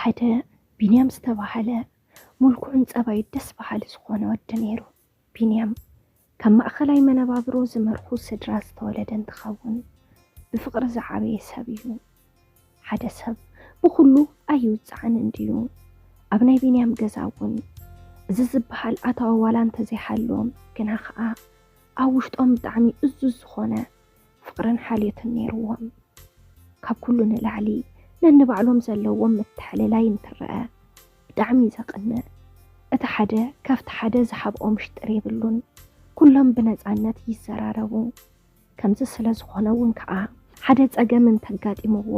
ሓደ ቢንያም ዝተባህለ ምልኩዕን ጸባዩ ደስ በሃሊ ዝኾነ ወዲ ነይሩ። ቢንያም ካብ ማእኸላይ መነባብሮ ዝመርሑ ስድራ ዝተወለደ እንትኸውን፣ ብፍቕሪ ዝዓበየ ሰብ እዩ። ሓደ ሰብ ብኹሉ ኣይውጻዕን እንድዩ። ኣብ ናይ ቢንያም ገዛ እውን እዚ ዝበሃል ኣታዊ ዋላ እንተዘይሃልዎም፣ ግና ኸኣ ኣብ ውሽጦም ብጣዕሚ እዙዝ ዝኾነ ፍቕርን ሓልዮትን ነይርዎም። ካብ ኩሉ ንላዕሊ ነንባዕሎም ዘለዎም ምትሕልላይ እንትረኣ ብጣዕሚ እዩ ዘቕንእ። እቲ ሓደ ካብቲ ሓደ ዝሓብኦ ምሽጥር የብሉን። ኩሎም ብነጻነት ይዘራረቡ። ከምዚ ስለ ዝኾነ እውን ከኣ ሓደ ጸገም እንተጋጢምዎ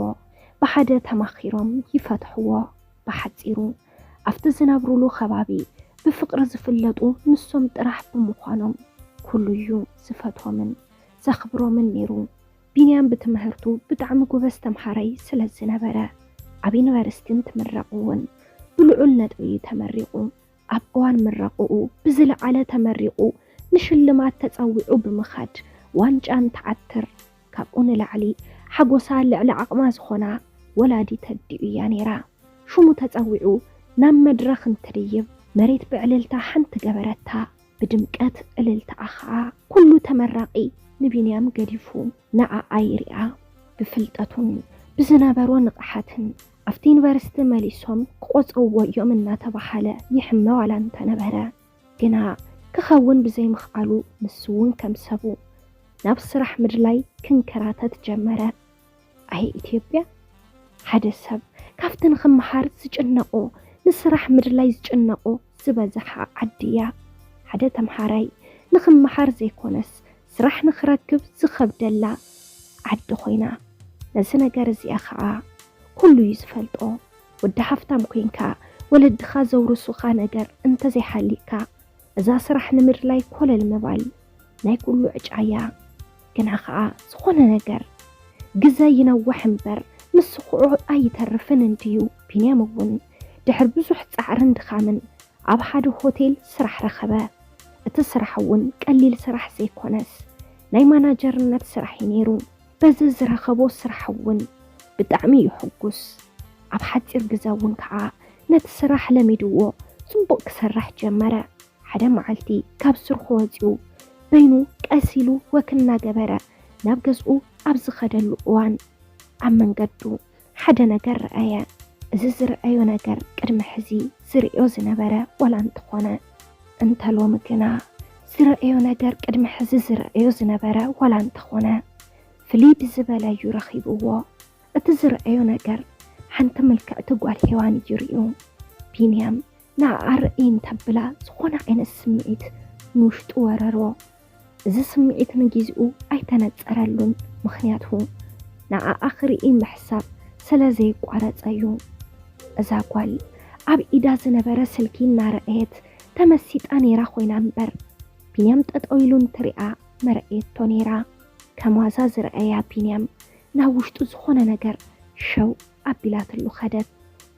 ብሓደ ተማኺሮም ይፈትሕዎ። ብሓጺሩ ኣብቲ ዝነብሩሉ ከባቢ ብፍቕሪ ዝፍለጡ ንሶም ጥራሕ ብምዃኖም ኩሉ እዩ ዝፈትዎምን ዘኽብሮምን ነይሩ። ቢንያም ብትምህርቱ ብጣዕሚ ጎበዝ ተምሃራይ ስለ ዝነበረ ኣብ ዩኒቨርሲቲ እንትምረቕ እውን ብልዑል ነጥቢ እዩ ተመሪቑ። ኣብ እዋን ምረቕኡ ብዝለዓለ ተመሪቑ ንሽልማት ተጸዊዑ ብምኻድ ዋንጫ እንትዓትር ካብኡ ንላዕሊ ሓጎሳ ልዕሊ ዓቕማ ዝኾና ወላዲት ኣዲኡ እያ ነይራ። ሽሙ ተጸዊዑ ናብ መድረኽ እንትድይብ መሬት ብዕልልታ ሓንቲ ገበረታ። ብድምቀት ዕልልታኣ ኸኣ ኩሉ ተመራቒ ንቢንያም ገዲፉ ንዓኣ ይሪኣ። ብፍልጠቱን ብዝነበሮ ንቕሓትን ኣብቲ ዩኒቨርሲቲ መሊሶም ክቖጽርዎ እዮም እናተባሃለ ይሕመ ዋላ እንተነበረ፣ ግና ክኸውን ብዘይምኽኣሉ ንሱ እውን ከም ሰቡ ናብ ስራሕ ምድላይ ክንከራተት ጀመረ። ኣየ ኢትዮጵያ፣ ሓደ ሰብ ካብቲ ንኽመሃር ዝጭነቑ ንስራሕ ምድላይ ዝጭነቑ ዝበዝሓ ዓዲ እያ። ሓደ ተምሃራይ ንኽመሃር ዘይኮነስ ስራሕ ንኽረክብ ዝኸብደላ ዓዲ ኮይና። ነዚ ነገር እዚኣ ኸኣ ኩሉ እዩ ዝፈልጦ። ወዲ ሃፍታም ኮይንካ ወለድኻ ዘውርሱኻ ነገር እንተዘይሃሊእካ እዛ ስራሕ ንምድላይ ኮለል ምባል ናይ ኩሉ ዕጫ እያ። ግና ኸኣ ዝኾነ ነገር ግዘ ይነውሕ እምበር ምስ ስኹዑ ኣይተርፍን እንድዩ። ቢንያም እውን ድሕሪ ብዙሕ ጻዕርን ድኻምን ኣብ ሓደ ሆቴል ስራሕ ረኸበ። እቲ ስራሕ እውን ቀሊል ስራሕ ዘይኮነስ ናይ ማናጀርነት ስራሕ እዩ ነይሩ። በዚ ዝረኸቦ ስራሕ እውን ብጣዕሚ እዩ ሕጉስ። ኣብ ሓፂር ግዘ እውን ከዓ ነቲ ስራሕ ለሚድዎ ፅቡቕ ክሰርሕ ጀመረ። ሓደ መዓልቲ ካብ ስርሑ ወፂኡ በይኑ ቀስ ኢሉ ወክ እናገበረ ናብ ገዝኡ ኣብ ዝኸደሉ እዋን ኣብ መንገዱ ሓደ ነገር ረኣየ። እዚ ዝረኣዮ ነገር ቅድሚ ሕዚ ዝርእዮ ዝነበረ ዋላ እንተኾነ፣ እንተ ሎሚ ግና ዝረኣዮ ነገር ቅድሚ ሕዚ ዝረኣዮ ዝነበረ ዋላ እንተኾነ ፍልይ ብዝበለ እዩ ረኺብዎ። እቲ ዝረኣዮ ነገር ሓንቲ ምልክዕቲ ጓል ሄዋን እዩ ርእዩ። ቢንያም ንዓኣ ርእይ እንተብላ ዝኾነ ዓይነት ስምዒት ንውሽጡ ወረሮ። እዚ ስምዒት ንጊዜኡ ኣይተነጸረሉን፣ ምኽንያቱ ንዓኣ ክርኢ ምሕሳብ ስለ ዘየቋረጸ እዩ። እዛ ጓል ኣብ ኢዳ ዝነበረ ስልኪ እናረኣየት ተመሲጣ ነይራ ኮይና እምበር፣ ቢንያም ጠጠው ኢሉ እንትሪኣ መረኣየቶ ነይራ። ከም ዋዛ ዝረኣያ ቢንያም ናብ ውሽጡ ዝኾነ ነገር ሸው ኣቢላትሉ ኸደት።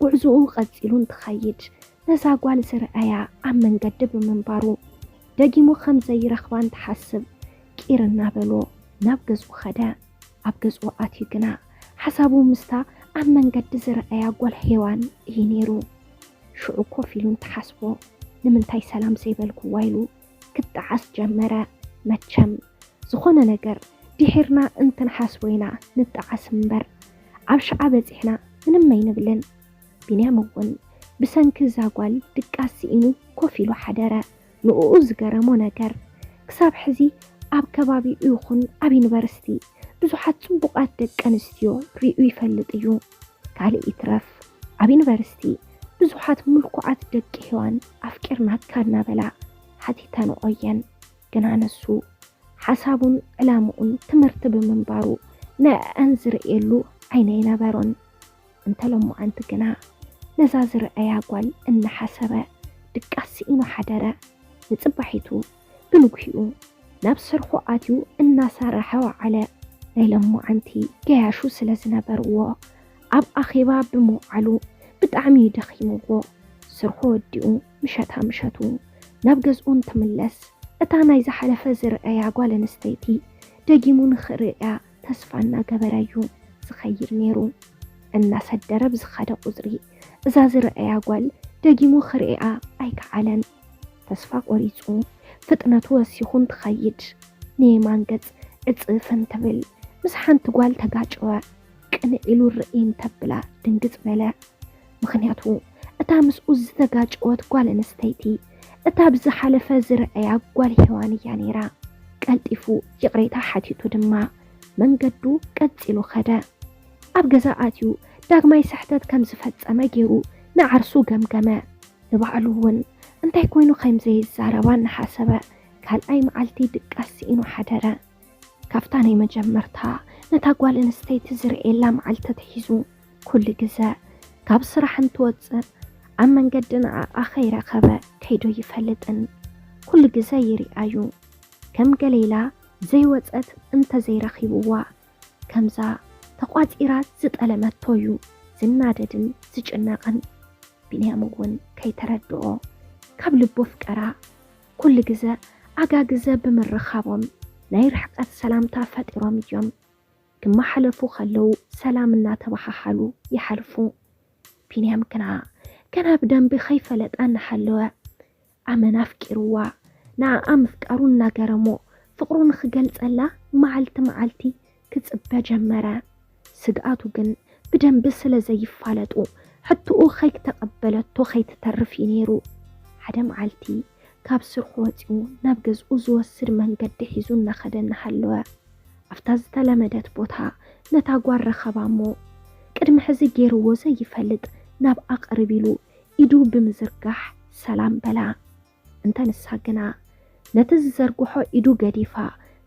ጉዕዞኡ ቀጺሉ እንትኸይድ ነዛ ጓል ዝረኣያ ኣብ መንገዲ ብምንባሩ ደጊሙ ከም ዘይረኽባ እንትሓስብ ቂር እናበሎ ናብ ገዝኡ ኸደ። ኣብ ገዝኡ ኣትዩ ግና ሓሳቡ ምስታ ኣብ መንገዲ ዝረኣያ ጓል ሄዋን እዩ ነይሩ። ሽዑ ኮፍ ኢሉ እንትሓስቦ ንምንታይ ሰላም ዘይበልክዋ ኢሉ ክጠዓስ ጀመረ። መቸም ዝኾነ ነገር ድሒርና እንትንሓስቦ ኢና ንጠዓስ እምበር ኣብ ሽዓ በጺሕና ምንም ኣይንብልን። ቢንያም እውን ብሰንኪ እዛ ጓል ድቃስ ስኢኑ ኮፍ ኢሉ ሓደረ። ንእኡ ዝገረሞ ነገር ክሳብ ሕዚ ኣብ ከባቢኡ ይኹን ኣብ ዩኒቨርሲቲ ብዙሓት ጽቡቓት ደቂ ኣንስትዮ ሪኡ ይፈልጥ እዩ። ካልእ ይትረፍ ኣብ ዩኒቨርሲቲ ብዙሓት ምልኩዓት ደቂ ሄዋን ኣፍቂርናካ እናበላ ሓቲተንኦ እየን። ግና ንሱ ሓሳቡን ዕላምኡን ትምህርቲ ብምንባሩ ንዕኣን ዝርእየሉ ዓይኒ ኣይነበሮን። እንተ ሎማዓንቲ ግና ነዛ ዝረኣያ ጓል እናሓሰበ ድቃስ ስኢኑ ሓደረ። ንጽባሒቱ ብንግሂኡ ናብ ስርሑ ኣትዩ እናሰረሐ ወዓለ። ናይ ሎማዓንቲ ገያሹ ስለ ዝነበርዎ ኣብ ኣኼባ ብምውዓሉ ብጣዕሚ እዩ ደኺምዎ። ስርሑ ወዲኡ ምሸታ ምሸቱ ናብ ገዝኡ እንትምለስ እታ ናይ ዝሓለፈ ዝረኣያ ጓል ኣንስተይቲ ደጊሙ ንኽርእያ ተስፋ እናገበረ እዩ ዝኸይድ ነይሩ። እናሰደረ ብዝኸደ ቁፅሪ እዛ ዝረኣያ ጓል ደጊሙ ክርእያ ኣይከዓለን። ተስፋ ቆሪፁ ፍጥነቱ ወሲኹ እንትኸይድ ንየማን ገፅ ዕፅፍ እንትብል ምስ ሓንቲ ጓል ተጋጨወ። ቅንዕ ኢሉ ርእይ እንተብላ ድንግፅ በለ። ምኽንያቱ እታ ምስኡ ዝተጋጨወት ጓል ኣንስተይቲ እታ ብዝሓለፈ ዝረኣያ ጓል ሄዋን እያ ነይራ። ቀልጢፉ ይቕሬታ ሓቲቱ ድማ መንገዱ ቀጺሉ ኸደ። ኣብ ገዛ ኣትዩ ዳግማይ ስሕተት ከም ዝፈጸመ ገይሩ ንዓርሱ ገምገመ። ንባዕሉ እውን እንታይ ኮይኑ ከም ዘይዛረባ እናሓሰበ ካልኣይ መዓልቲ ድቃስ ስኢኑ ሓደረ። ካብታ ናይ መጀመርታ ነታ ጓል ኣንስተይቲ ዝርእየላ መዓልቲ ኣትሒዙ ኩሉ ግዘ ካብ ስራሕ እንትወፅእ ኣብ መንገዲ ንዓኣ ከይረኸበ ከይዶ ይፈልጥን ኩሉ ግዘ ይሪኣዩ። ከም ገሌላ ዘይወፀት እንተዘይረኺብዋ ከምዛ ተቋፂራ ዝጠለመቶ እዩ ዝናደድን ዝጭነቕን። ቢንያም እውን ከይተረድኦ ካብ ልቡ ኣፍቀራ። ኩሉ ግዘ ኣጋ ግዘ ብምርኻቦም ናይ ርሕቀት ሰላምታ ፈጢሮም እዮም። ክመሓለፉ ከለዉ ሰላም እናተበሃሃሉ ይሓልፉ። ቢንያም ግና ገና ብደንቢ ከይፈለጣ እናሃለወ ኣመና ኣፍቂርዋ። ንዓኣ ምፍቃሩ እናገረሞ ፍቕሩ ንኽገልጸላ መዓልቲ መዓልቲ ክጽበ ጀመረ። ስግኣቱ ግን ብደንቢ ስለ ዘይፋለጡ ሕትኡ ከይተቐበለቶ ከይትተርፍ እዩ ነይሩ። ሓደ መዓልቲ ካብ ስርሑ ወጺኡ ናብ ገዝኡ ዝወስድ መንገዲ ሒዙ እናኸደ እናሃለወ ኣብታ ዝተለመደት ቦታ ነታ ጓል ረኸባ እሞ ቅድሚ ሕዚ ገይርዎ ዘይፈልጥ ናብ ኣቕርብ ኢሉ ኢዱ ብምዝርጋሕ ሰላም በላ። እንተ ንሳ ግና ነቲ ዝዘርግሖ ኢዱ ገዲፋ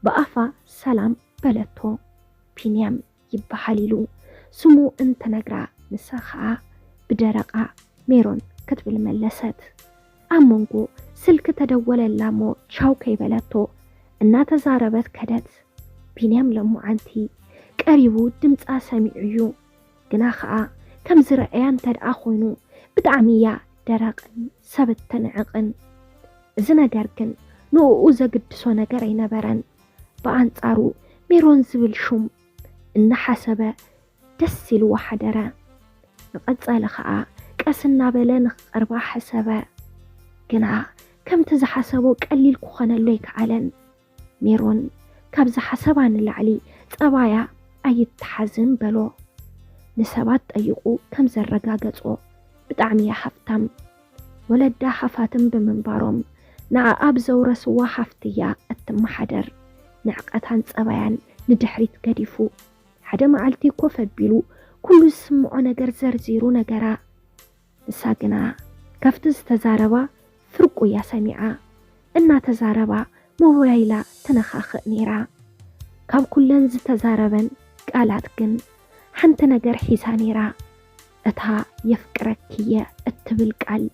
ብኣፋ ሰላም በለቶ። ቢንያም ይበሃል ኢሉ ስሙ እንትነግራ ንሳ ኸኣ ብደረቓ ሜሮን ክትብል መለሰት። ኣብ መንጎ ስልኪ ተደወለላ እሞ ቻው ከይበለቶ እናተዛረበት ከደት። ቢንያም ሎማዓንቲ ቀሪቡ ድምጻ ሰሚዑ እዩ። ግና ኸኣ ከም ዝረኣያ እንተ ደኣ ኮይኑ ብጣዕሚ እያ ደረቕን ሰብ እተንዕቕን። እዚ ነገር ግን ንእኡ ዘግድሶ ነገር ኣይነበረን። ብኣንጻሩ ሜሮን ዝብል ሹም እናሓሰበ ደስ ኢልዎ ሓደረ። ንቐጸለ ኸኣ ቀስ እናበለ ንኽቐርባ ሓሰበ። ግና ከምቲ ዝሓሰቦ ቀሊል ክኾነሉ ኣይከኣለን። ሜሮን ካብ ዝሓሰባ ንላዕሊ ጸባያ ኣይተሓዝን በሎ። ንሰባት ጠይቑ ከም ዘረጋገጾ ብጣዕሚ እያ ሃፍታም። ወለዳ ሃፋትም ብምንባሮም ንዓኣ ብዘውረስዋ ሃፍቲ እያ እትመሓደር። ንዕቀታን ጸባያን ንድሕሪት ገዲፉ ሓደ መዓልቲ ኮፍ ኣቢሉ ኩሉ ዝስምዖ ነገር ዘርዚሩ ነገራ። ንሳ ግና ካብቲ ዝተዛረባ ፍርቁ እያ ሰሚዓ። እናተዛረባ ሞባይላ ትነኻኽእ ነይራ። ካብ ኩለን ዝተዛረበን ቃላት ግን ሓንቲ ነገር ሒዛ ነይራ። እታ የፍቅረኪ እየ እትብል ቃል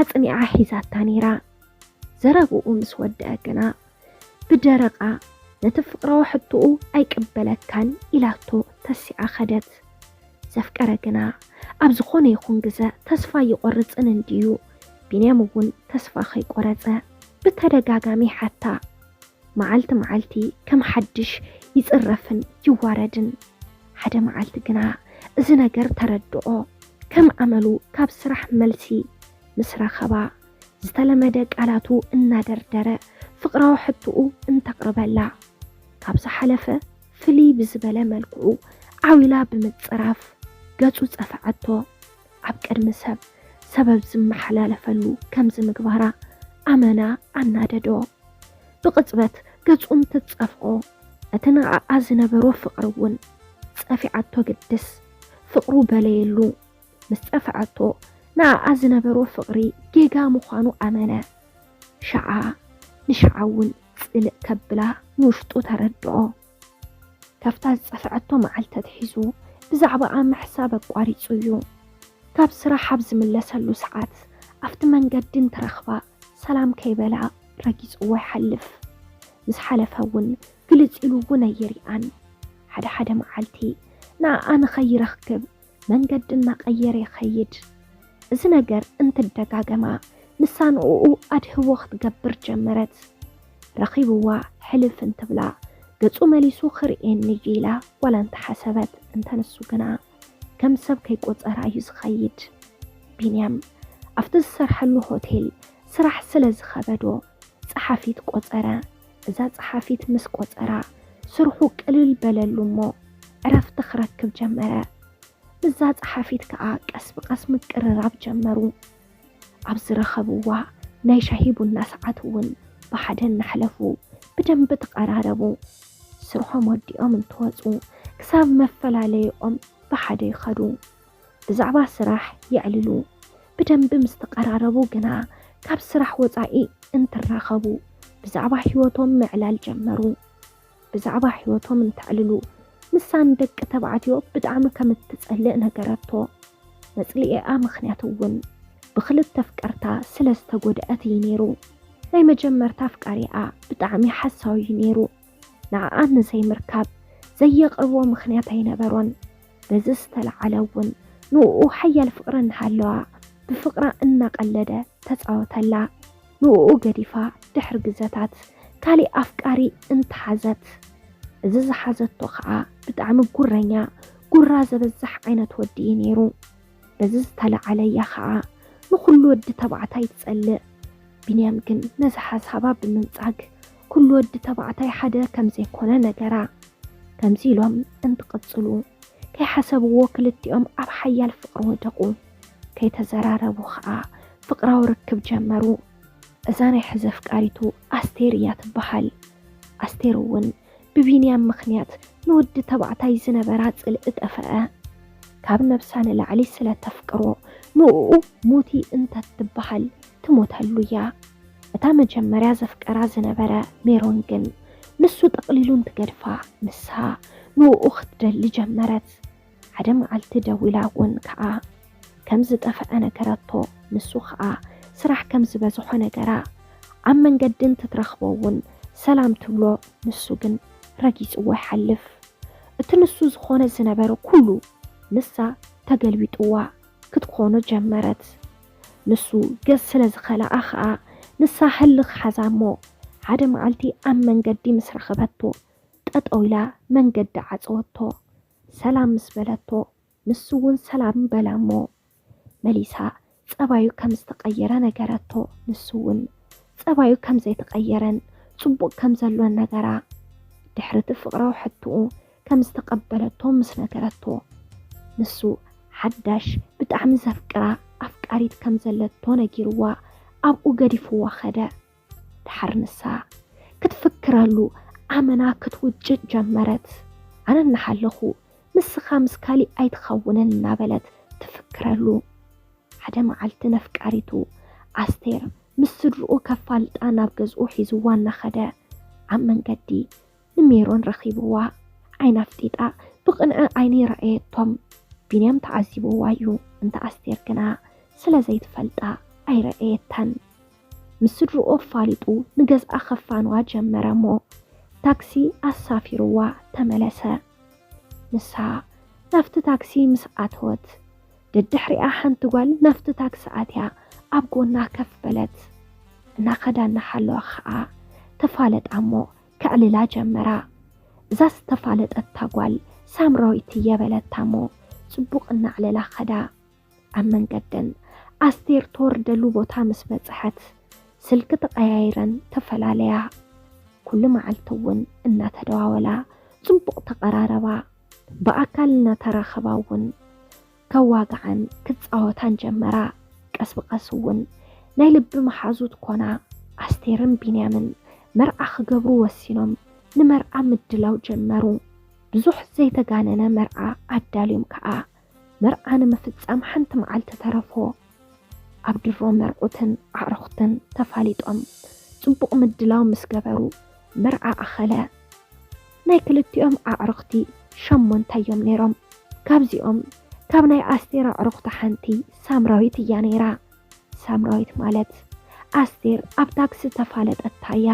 ኣጽኒዓ ሒዛታ ነይራ። ዘረብኡ ምስ ወደአ ግና ብደረቓ ነቲ ፍቕራዊ ሕቶኡ ኣይቅበለካን ኢላቶ ተሲኣ ኸደት። ዘፍቀረ ግና ኣብ ዝኾነ ይኹን ግዘ ተስፋ ይቆርጽን እንድዩ። ቢንያም እውን ተስፋ ከይቆረጸ ብተደጋጋሚ ሓታ። መዓልቲ መዓልቲ ከም ሓድሽ ይጽረፍን ይዋረድን። ሓደ መዓልቲ ግና እዚ ነገር ተረድኦ። ከም ኣመሉ ካብ ስራሕ መልሲ ምስ ረኸባ ዝተለመደ ቃላቱ እናደርደረ ፍቕራዊ ሕቶኡ እንተቕርበላ ካብ ዝሓለፈ ፍልይ ብዝበለ መልክዑ ዓው ኢላ ብምጽራፍ ገጹ ጸፍዐቶ። ኣብ ቅድሚ ሰብ ሰበብ ዝመሓላለፈሉ ከምዚ ምግባራ ኣመና ኣናደዶ። ብቕጽበት ገጹ እንትትጸፍዖ እቲ ንዓኣ ዝነበሮ ፍቕሪ እውን ጸፊዓቶ ግድስ ፍቕሩ በለየሉ። ምስ ጸፍዐቶ ንዓኣ ዝነበሮ ፍቕሪ ጌጋ ምዃኑ ኣመነ። ሸዓ ንሸዓ እውን ጽልእ ከብላ ንውሽጡ ተረድኦ። ካብታ ዝጸፍዐቶ መዓልቲ ኣትሒዙ ብዛዕባኣ ምሕሳብ ኣቋሪጹ እዩ። ካብ ስራሕ ኣብ ዝምለሰሉ ሰዓት ኣብቲ መንገዲ እንትረኽባ ሰላም ከይበላ ረጊጽዎ ይሓልፍ። ምስ ሓለፈ እውን ግልጽ ኢሉ እውን ኣይሪኣን። ሓደ ሓደ መዓልቲ ንዓኣ ንኸይረክብ መንገዲ እናቐየረ ይኸይድ። እዚ ነገር እንትደጋገማ ንሳ ንእኡ ኣድህቦ ክትገብር ጀመረት። ረኺብዋ ሕልፍ እንትብላ ገጹ መሊሱ ክርእየኒ እዩ ኢላ ዋላ እንተሓሰበት እንተ ንሱ ግና ከም ሰብ ከይቆጸራ እዩ ዝኸይድ። ቢንያም ኣብቲ ዝሰርሐሉ ሆቴል ስራሕ ስለ ዝኸበዶ ጸሓፊት ቆጸረ። እዛ ጸሓፊት ምስ ቆጸራ ስርሑ ቅልል በለሉ እሞ ዕረፍቲ ክረክብ ጀመረ። ምስዛ ጸሓፊት ከኣ ቀስ ብቐስ ምቅርራብ ጀመሩ። ኣብ ዝረኸብዋ ናይ ሻሂ ቡና ሰዓት እውን ብሓደ እናሕለፉ ብደንቢ ተቐራረቡ። ስርሖም ወዲኦም እንትወጹ ክሳብ መፈላለይኦም ብሓደ ይኸዱ። ብዛዕባ ስራሕ የዕልሉ። ብደንቢ ምስ ተቐራረቡ ግና ካብ ስራሕ ወጻኢ እንትራኸቡ ብዛዕባ ህይወቶም ምዕላል ጀመሩ። ብዛዕባ ህይወቶም እንተዕልሉ ንሳ ንደቂ ተባዕትዮ ብጣዕሚ ከም እትጸልእ ነገረቶ። መጽልኢኣ ምኽንያት እውን ብኽልተ ኣፍቀርታ ስለ ዝተጎድኣት እዩ ነይሩ። ናይ መጀመርታ ኣፍቃሪኣ ብጣዕሚ ሓሳዊ እዩ ነይሩ። ንዓኣ ንዘይምርካብ ዘየቕርቦ ምኽንያት ኣይነበሮን። በዚ ዝተለዓለ እውን ንኡ ሓያል ፍቕሪ እናሃለዋ ብፍቕራ እናቐለደ ተጻወተላ። ንኡ ገዲፋ ድሕሪ ግዘታት ካሊእ ኣፍቃሪ እንተሓዘት፣ እዚ ዝሓዘቶ ኸኣ ብጣዕሚ ጉረኛ፣ ጉራ ዘበዝሕ ዓይነት ወዲ እዩ ነይሩ። በዚ ዝተለዓለ እያ ኸኣ ንኹሉ ወዲ ተባዕታይ ትጸልእ። ቢንያም ግን ነዚ ሓሳባ ብምንጻግ ኩሉ ወዲ ተባዕታይ ሓደ ከም ዘይኮነ ነገራ። ከምዚ ኢሎም እንትቕጽሉ ከይሓሰብዎ ክልቲኦም ኣብ ሓያል ፍቕሪ ወደቑ። ከይተዘራረቡ ኸኣ ፍቕራዊ ርክብ ጀመሩ። እዛ ናይ ሕዚ ኣፍቃሪቱ ኣስቴር እያ ትበሃል። ኣስቴር እውን ብቢንያም ምኽንያት ንወዲ ተባዕታይ ዝነበራ ጽልኢ ጠፈአ። ካብ ነብሳ ንላዕሊ ስለ ተፍቅሮ ንኡ ሙቲ እንተትበሃል ትሞተሉ እያ። እታ መጀመርያ ዘፍቀራ ዝነበረ ሜሮን ግን ንሱ ጠቕሊሉ እንትገድፋ ንሳ ንኡ ክትደሊ ጀመረት። ሓደ መዓልቲ ደዊላ እውን ከኣ ከም ዝጠፍአ ነገረቶ። ንሱ ከኣ ስራሕ ከም ዝበዝሖ ነገራ። ኣብ መንገዲ እንትትረኽቦ እውን ሰላም ትብሎ፣ ንሱ ግን ረጊጽዎ ይሓልፍ። እቲ ንሱ ዝኾነ ዝነበረ ኩሉ ንሳ ተገልቢጥዋ ክትኾኖ ጀመረት። ንሱ ገዝ ስለ ዝኸልኣ ከኣ ንሳ ህልኽ ሓዛ እሞ ሓደ መዓልቲ ኣብ መንገዲ ምስ ረኸበቶ ጠጠው ኢላ መንገዲ ዓጸወቶ። ሰላም ምስ በለቶ ንሱ እውን ሰላም በላ እሞ መሊሳ ጸባዩ ከም ዝተቐየረ ነገረቶ። ንሱ እውን ጸባዩ ከም ዘይተቐየረን ጽቡቕ ከም ዘሎን ነገራ። ድሕሪ እቲ ፍቕራዊ ሕቶኡ ከም ዝተቐበለቶ ምስ ነገረቶ ንሱ ሓዳሽ ብጣዕሚ ዘፍቅራ ኣፍቃሪት ከም ዘለቶ ነጊርዋ ኣብኡ ገዲፍዋ ኸደ። ድሓር ንሳ ክትፍክረሉ ኣመና ክትውጭጭ ጀመረት። ኣነ እናሃለኹ ንስኻ ምስ ካሊእ ኣይትኸውንን እናበለት ትፍክረሉ። ሓደ መዓልቲ ነፍቃሪቱ ኣስቴር ምስ ስድርኡ ከፋልጣ ናብ ገዝኡ ሒዝዋ እናኸደ ኣብ መንገዲ ንሜሮን ረኺብዋ። ዓይና ኣፍጢጣ ብቕንዒ ዓይኒ ረኣየቶም። ቢንያም ተዓዚብዋ እዩ። እንተ ኣስቴር ግና ስለ ዘይትፈልጣ ኣይረኣየታን። ምስ ስድርኡ ኣፋሊጡ ንገዝኣ ከፋንዋ ጀመረ እሞ ታክሲ ኣሳፊርዋ ተመለሰ። ንሳ ናብቲ ታክሲ ምስ ኣተወት ደድሕሪኣ ሓንቲ ጓል ናብቲ ታክሲ ኣትያ ኣብ ጎና ከፍ በለት። እናኸዳ እናሃለዋ ኸኣ ተፋለጣ እሞ ከዕልላ ጀመራ። እዛ ዝተፋለጠታ ጓል ሳምራዊት እየ በለታ እሞ ጽቡቕ እናዕለላ ኸዳ። ኣብ መንገደን ኣስቴር ትወርደሉ ቦታ ምስ በጽሐት ስልኪ ተቐያይረን ተፈላለያ። ኩሉ መዓልቲ እውን እናተደዋወላ ጽቡቕ ተቐራረባ። ብኣካል እናተራኸባ እውን ከዋግዓን ክጻወታን ጀመራ። ቀስ ብቐስ እውን ናይ ልቢ መሓዙት ኮና። ኣስቴርን ቢንያምን መርዓ ክገብሩ ወሲኖም ንመርዓ ምድላው ጀመሩ። ብዙሕ ዘይተጋነነ መርዓ ኣዳልዮም ከኣ መርዓ ንምፍጻም ሓንቲ መዓልቲ ተረፎ። ኣብ ድሮ መርዑትን ኣዕሩኽትን ተፋሊጦም ጽቡቕ ምድላው ምስ ገበሩ መርዓ ኣኸለ። ናይ ክልቲኦም ኣዕሩኽቲ ሸሞንተ እዮም ነይሮም። ካብዚኦም ካብ ናይ ኣስቴር ኣዕሩኽቲ ሓንቲ ሳምራዊት እያ ነይራ። ሳምራዊት ማለት ኣስቴር ኣብ ታክሲ ተፋለጠታ እያ።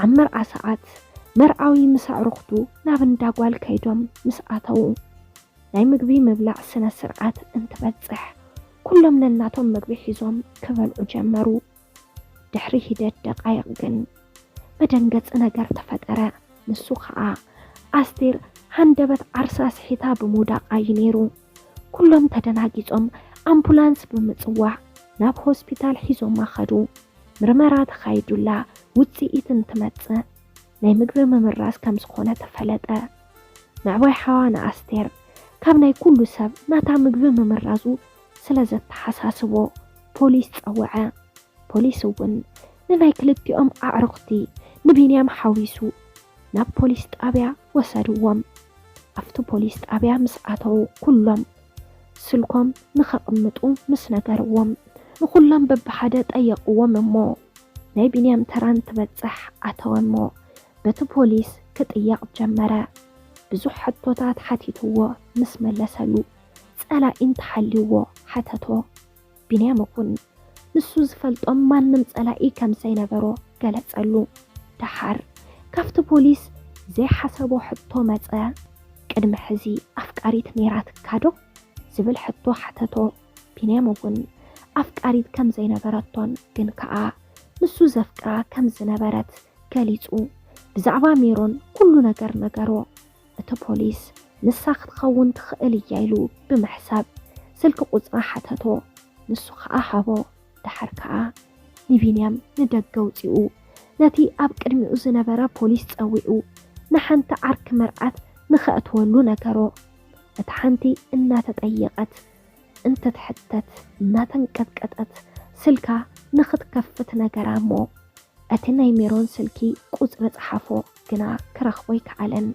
ኣብ መርዓ ሰዓት መርዓዊ ምስ ኣዕሩኽቱ ናብ እንዳ ጓል ከይዶም ምስ ኣተዉ ናይ ምግቢ ምብላዕ ስነ ስርዓት እንትበጽሕ ኩሎም ነናቶም ምግቢ ሒዞም ክበልዑ ጀመሩ። ድሕሪ ሂደት ደቃይቕ ግን መደንገጺ ነገር ተፈጠረ። ንሱ ኸኣ ኣስቴር ሃንደበት ዓርሳ ስሒታ ብምውዳቓ እዩ ነይሩ። ኩሎም ተደናጊጾም ኣምቡላንስ ብምጽዋዕ ናብ ሆስፒታል ሒዞማ ኸዱ። ምርመራ ተኻይዱላ ውጽኢት እንትመጽእ ናይ ምግቢ ምምራዝ ከም ዝኾነ ተፈለጠ። ምዕባይ ሓዋ ንኣስቴር ካብ ናይ ኩሉ ሰብ ናታ ምግቢ ምምራዙ ስለ ዘተሓሳስቦ ፖሊስ ጸውዐ። ፖሊስ እውን ንናይ ክልቲኦም ኣዕሩኽቲ ንቢንያም ሓዊሱ ናብ ፖሊስ ጣብያ ወሰድዎም። ኣብቲ ፖሊስ ጣብያ ምስ ኣተዉ ኩሎም ስልኮም ንኸቕምጡ ምስ ነገርዎም ንኹሎም በብሓደ ጠየቕዎም እሞ ናይ ቢንያም ተራ እንትበጽሕ ኣተወ እሞ በቲ ፖሊስ ክጥየቕ ጀመረ። ብዙሕ ሕቶታት ሓቲትዎ ምስ መለሰሉ ጸላኢ እንተሃልይዎ ሓተቶ። ቢንያም እውን ንሱ ዝፈልጦም ማንም ጸላኢ ከም ዘይነበሮ ገለጸሉ። ደሓር ካብቲ ፖሊስ ዘይሓሰቦ ሕቶ መጸ። ቅድሚ ሕዚ ኣፍቃሪት ነይራትካ ዶ ዝብል ሕቶ ሓተቶ። ቢንያም እውን ኣፍቃሪት ከም ዘይነበረቶን ግን ከኣ ንሱ ዘፍቅራ ከም ዝነበረት ገሊጹ። ብዛዕባ ሜሮን ኩሉ ነገር ነገሮ። እቲ ፖሊስ ንሳ ክትኸውን ትኽእል እያ ኢሉ ብምሕሳብ ስልኪ ቁጽራ ሓተቶ። ንሱ ከኣ ሃቦ። ደሓር ከኣ ንቢንያም ንደገ ኣውጺኡ ነቲ ኣብ ቅድሚኡ ዝነበረ ፖሊስ ጸዊዑ ንሓንቲ ዓርኪ መርዓት ንኸእትወሉ ነገሮ። እታ ሓንቲ እናተጠየቐት፣ እንትትሕተት፣ እናተንቀጥቀጠት ስልካ ንኽትከፍት ነገራ እሞ እቲ ናይ ሜሮን ስልኪ ቁጽሪ ጸሓፎ ግና ክረኽቦ ኣይከኣለን።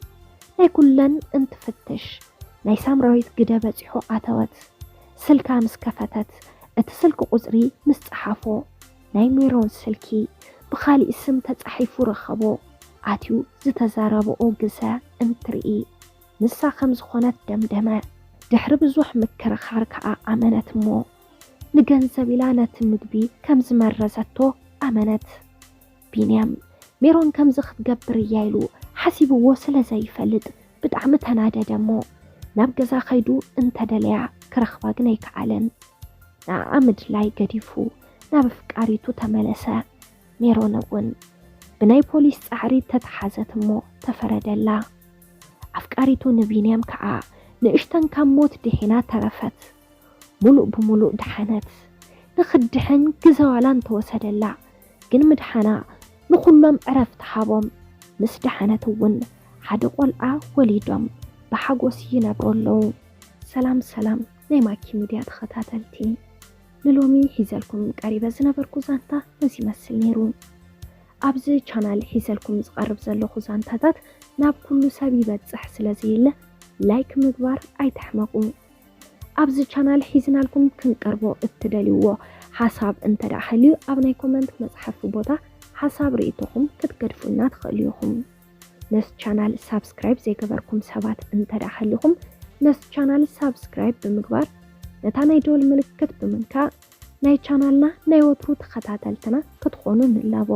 ናይ ኩለን እንትፍትሽ ናይ ሳምራዊት ግደ በጺሑ ኣተወት። ስልካ ምስ ከፈተት እቲ ስልኪ ቁጽሪ ምስ ጸሓፎ ናይ ሜሮን ስልኪ ብኻሊእ ስም ተጻሒፉ ረኸቦ። ኣትዩ ዝተዛረብኦ ግሰ እንትርኢ ንሳ ከም ዝኾነት ደምደመ። ድሕሪ ብዙሕ ምክርኻር ከኣ ኣመነት እሞ ንገንዘብ ኢላ ነቲ ምግቢ ከም ዝመረዘቶ ኣመነት። ቢንያም ሜሮን ከምዚ ክትገብር እያ ኢሉ ሓሲብዎ ስለ ዘይፈልጥ ብጣዕሚ ተናደደ እሞ ናብ ገዛ ከይዱ እንተደለያ ክረኽባ ግን ኣይከኣለን። ንኣኣ ምድላይ ገዲፉ ናብ ኣፍቃሪቱ ተመለሰ። ሜሮን እውን ብናይ ፖሊስ ጻዕሪ ተተሓዘት እሞ ተፈረደላ። ኣፍቃሪቱ ንቢንያም ከኣ ንእሽተን ካብ ሞት ድሒና ተረፈት። ሙሉእ ብሙሉእ ደሓነት። ንኽድሕን ግዘ ዋላ እንተወሰደላ ግን ምድሓና ንኹሎም ዕረፍቲ ሃቦም። ምስ ደሓነት እውን ሓደ ቆልዓ ወሊዶም ብሓጎስ ይነብሩ ኣለዉ። ሰላም ሰላም ናይ ማኪ ሚድያ ተኸታተልቲ፣ ንሎሚ ሒዘልኩም ቀሪበ ዝነበርኩ ዛንታ ነዚ ይመስል ነይሩ። ኣብዚ ቻናል ሒዘልኩም ዝቐርብ ዘለኹ ዛንታታት ናብ ኩሉ ሰብ ይበጽሕ ስለ ዘየለ ላይክ ምግባር ኣይትሕመቑ። ኣብዚ ቻናል ሒዝናልኩም ክንቀርቦ እትደልይዎ ሓሳብ እንተ ደኣ ሃልዩ ኣብ ናይ ኮመንት መጽሓፊ ቦታ ሓሳብ ርእይቶኹም ክትገድፉልና ትኽእሉ ኢኹም። ነዚ ቻናል ሳብስክራይብ ዘይገበርኩም ሰባት እንተ ደኣ ሃሊኹም ነዚ ቻናል ሳብስክራይብ ብምግባር ነታ ናይ ደወል ምልክት ብምንካእ ናይ ቻናልና ናይ ወትሩ ተኸታተልትና ክትኾኑ ንላቦ።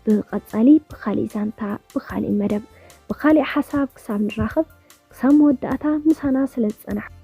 ብቐጻሊ ብኻሊእ ዛንታ፣ ብኻሊእ መደብ፣ ብኻሊእ ሓሳብ ክሳብ ንራኸብ ክሳብ መወዳእታ ምሳና ስለ ዝጸናሕኩም